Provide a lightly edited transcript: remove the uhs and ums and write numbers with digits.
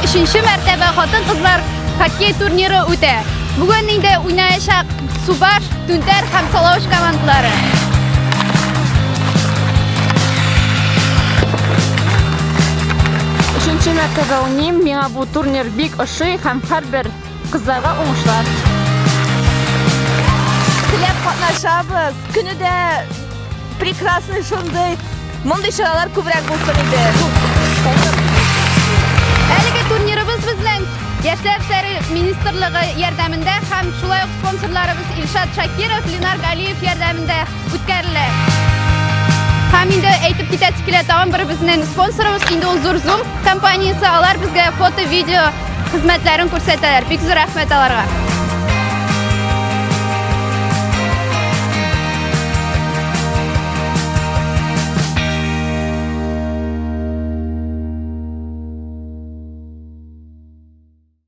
Өченче мәртәбә хатын-кызлар хоккей турниры үтә. Бүген инде уйнаячак Субаш, Түнтәр һәм Салавыч командалары. Өченче мәртәбә уйныйм. Миңа бу турнир бик ошый һәм һәрбер кызларга уңышлар. Теләп катнашабыз. Көне дә прекрасный шундый. Мондый чаралар күбрәк булсын иде. Әлеге турнирыбыз безнең Яшьләр эшләре министрлыгы ярдәмендә һәм шулай ук спонсорларыбыз Илшат Шакиров, Ленар Галиев ярдәмендә үткәрелә. Һәм инде әйтеп китәсе килә, тагын бер безнең спонсорыбыз инде ул Зур Zoom компаниясе, алар безгә фото, видео хезмәтләрен күрсәтәләр. Бик зур рәхмәт аларга.